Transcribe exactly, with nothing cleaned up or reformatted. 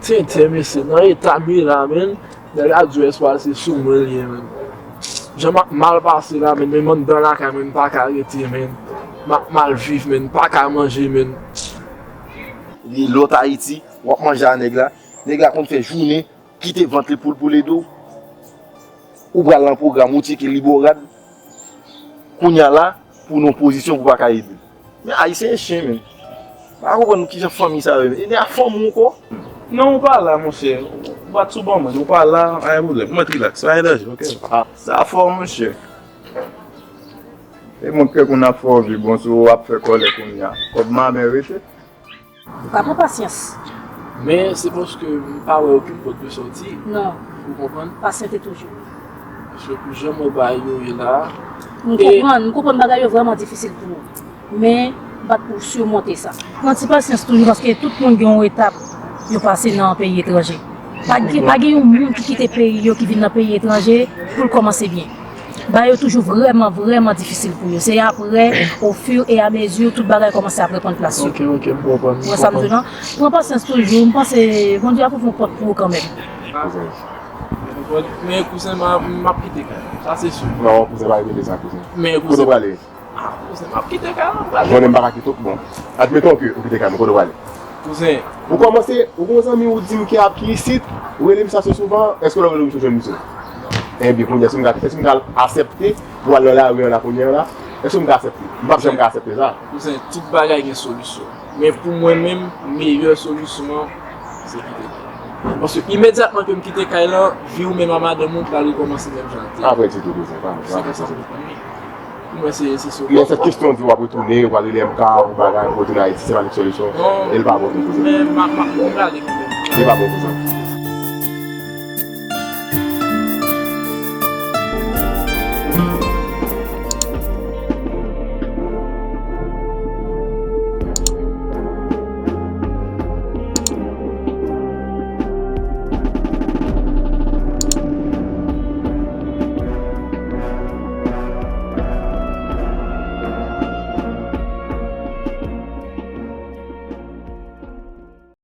Tenten, mesye, nan eta m ye la, menn, nèg la di w espwa se sou mwen l ye, menn. Jan m ap mal pase la, menn, menm anndan lakay mwen, m pa ka rete, menn. M ap mal viv, menn, m pa ka manje, menn. Li lòt Ayiti, w ap manje a nèg la. Nèg la konn fè jounen, kite vant li pou l, pou l ede w. Ou pral nan pwogram, ou tcheke li bò rad. Kounye a la, pou nan pozisyon pou pa ka ede. Men Ayisyen chen, men. Pa konprann kijan fanmi sa yo ye. E a fanmi w ankò. Non, ou pa la, monchè. Ou bat sou ban mwen. Ou pa la, pa gen pwoblèm. Ou mèt rilaks. Pa gen danje, oke? Ah, sa fò, monchè. E mwen k konn ap fè w viv, bon, si w ap fè kòlè kounye a. Kòb manman rete. Ou ka pran pasyans. Men se paske m pa wè okenn pòt pou sòti. Non. Ou konprann? Pasyante toujou. Paske pou jan mwen ba yo ye la. M konprann, m konprann bagay yo vrèman difisil pou ou. Men, bat pou w simonte sa. Pran ti pasyans toujou, paske tout moun gen yon etap yo pase nan peyi etranje. Pa gen, pa gen yon moun ki kite peyi yo, ki vin nan peyi etranje pou l kòmanse byen. Bagay yo toujou vrèman, vrèman difisil pou yo. Se apre, au fur et à mesure, tout bagay kòmanse ap reprann plas yo. Ok, ok, m konprann. Ou wè sa m di w lan? Pran pasyans toujou. M panse Bondye ap ouvri yon pòt pou ou kanmenm. Men kouzen, m ap, m ap kite kay la. Sa se si. Non, kouzen, pa repete sa, kouzen. Men kouzen. Kote w prale? Ah, kouzen, m ap kite kay la, m prale. Konnen m pa ka kite w, bon. Admettons que ou kite kay mwen, kote w prale? Kouzen. Ou kòmanse, ou gen yon zanmi ou di m ki ap, ki isit, ou rele misye ase souvan, èske lè w rele misye ou jwenn misye? Ebyen, kounye a, èske m ka, èske m ka aksepte pou al nan lari an la kounye a la? Èske m ka aksepte? M p ap janm ka aksepte sa. Kouzen, tout bagay gen solisyon. Men pou mwen menm, meyè solisyon an, se kite kay la. Paske imedyatman ke m kite kay la, vi w menm a madanm ou pral rekòmanse menm jan l te ye. Pa vrè ditou, kouzen, pa vrè. Se konsa m konprann li. Pou mwen, se, se solisyon. Men sèt kesyon di w ap retounen, w al rele M K pou bagay, pou retounen Ayiti, se pa nèk solisyon. Non, e l pa bon tou, kouzen. Men m ap, m ap, m prale kanmenm. Li pa bon, kouzen.